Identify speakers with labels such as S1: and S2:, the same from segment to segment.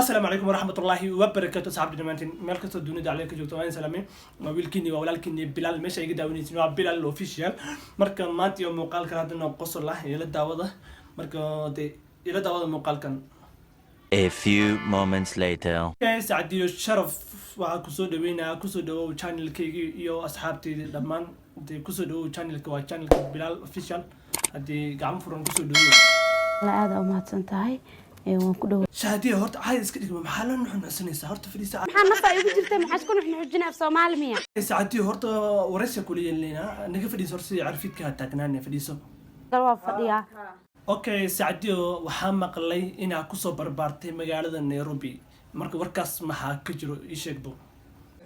S1: Asalaamu calaykum waraxmatullaahi wabarakaatu. Asxaabta dhammaantiin meel kastoo dunida caleyka joogto, waan salaamay. Waa wiilkiini, waa walaalkiini Bilaal. Meesha iga daawanaysin waa Bilaal Official. Marka maanta iyo muuqaalkan haddana qosol ah ila daawada. Marka dee ila daawada muuqaalkan.
S2: A few moments later.
S1: Sacdiyo Sharaf, waxaa kusoo dhaweynaya, kusoo dhawow channelkaygi iyo asxaabteyda dhammaan. Dee kusoo dhawow channelka, waa channelka Bilaal Official. Haddii gacmo furan kusoo dhawow.
S3: Aada u mahadsan tahay. Waan ku dhow.
S1: Shaadiya, horta caadi iska dhigma. Maxaa la nuxnuxsanaysaa? Horta fadhiisa.
S3: Maxaa nafa igu jirta? Maxaa isku nuxnuxujina? Af Soomaali miya?
S1: Sacdiyo, horta waraysiga kula yeelinaynaa. Naga fadhiiso horta, sidii carfiidka taagnaane fadhiiso.
S3: Dal waa fadhiyaa.
S1: Okay Sacdiyo, waxaa maqlay inaa kusoo barbaartay magaalada Nairobi. Marka warkaas maxaa ka jiro? Ii sheegbo.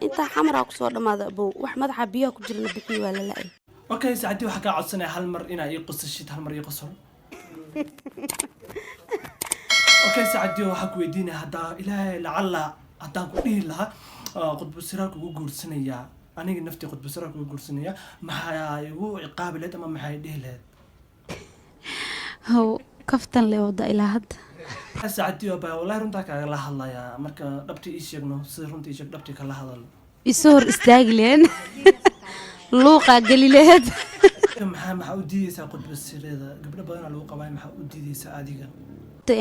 S3: Intaa Xamaraa kusoo dhammaada abow. Wax madaxa biyaha ku jirana bixiyo waa la la-ay.
S1: Okay Sacdiyo, waxaa kaa codsanaya hal mar inaa ii qosashid, hal mar ii qosol. Okay Sacdiyo, waxaa ku weydiinaya, haddaa Ilaahay lacala haddaan ku dhihi lahaa, qudbusiraa kugu guursanayaa, aniga naftii qudbusiraa kugu guursanaya, maxaa igu ciqaabi lahayd ama maxay dhihi lahayd?
S3: How kaftan le wada ilaa hadda.
S1: Sacdiyo baa wallahi runtaa kaagala hadlayaa. Marka dhabtii ii sheegno, sida runta ii sheeg, dhabtii kala hadal.
S3: Isu hor istaagi lehen, luuqaa geli laheed.
S1: Maxaa u diideysaa qudbasireeda? Gabdho badanaa lagu qabaa, maxaa u diideysaa adiga?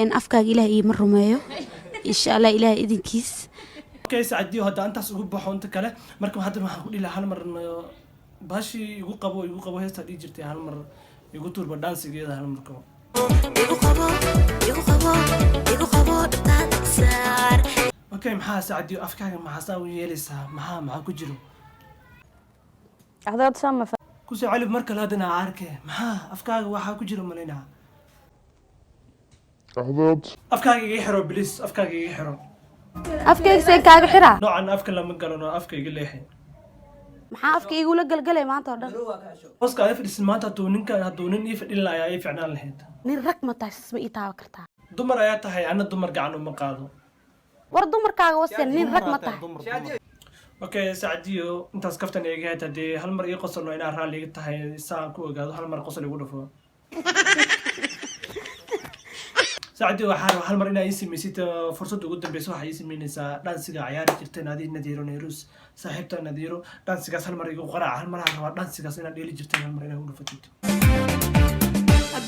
S3: In afkaaga Ilaah iima rumeeyo, insha Allah, Ilaah idinkiis.
S1: Okay Sacdiyo, hadda intaas ugu baxo inta kale. Marka hadda waxaan ku dhihi lahaa, hal mar baashii igu qabo, igu qabo, heestaa dhihi jirtay, hal mar igu tuurba dhaansigeeda hal mar qabo.
S4: Igu qabo, igu qabo, igu qabo, dhabtaada saar.
S1: Okay, maxaa Sacdiyo afkaaga maxaa saa u yeelaysaa? Maxaa ku jiro?
S5: Hadaad sama.
S1: Kusoo celib mar kale haddana arke. Maxaa afkaaga waxaa ku jiro malaynaa? Afkaaga iga xiro please, afkaaga iga xiro.
S3: Afkayga seen kaaga xiraa?
S1: Noocan afka lama galano, afka iga leexi.
S3: Maxaa afka igula gelgelay maanta oo dhan?
S1: Hooska ay fadhiisan maanta, hadduu ninkan, hadduu nin ii fadhin lahaa, ayaa ii ficnaan lahayd.
S3: Nin rag ma tahay? Sas ma ii taaban kartaa?
S1: Dumar ayaa tahay, ana dumar gacan uma qaado.
S3: War dumarkaaga waseen, nin rag ma tahay?
S1: Okay Sacdiyo, intaas kaftan iga hayd. Haddii hal mar ii qosolno, inaa raalli iga tahay saan ku ogaado, hal mar qosol igu dhufo. Sacdiyo, waxaa rabaa hal mar inaa ii samaysid, fursadda ugu dambeysa waxaa ii sameynaysaa dhansiga cayaari jirteen adii Nadiiro Nayrus, saaxiibta Nadiiro. Dhansigaas hal mar igu qaraac. Hal mar waxaan rabaa dhansigaas inaad dheeli jirteen, hal mar inaad u dhufatid.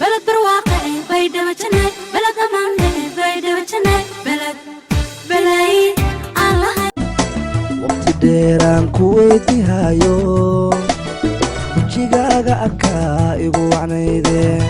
S4: Beled barwaaqe Baydhabo janay, beled amaane Baydhabo janay, beled belay aan lahayn.
S6: Waqti dheeraan ku weydihayo, wejigaaga arkaa igu wacnaydeen.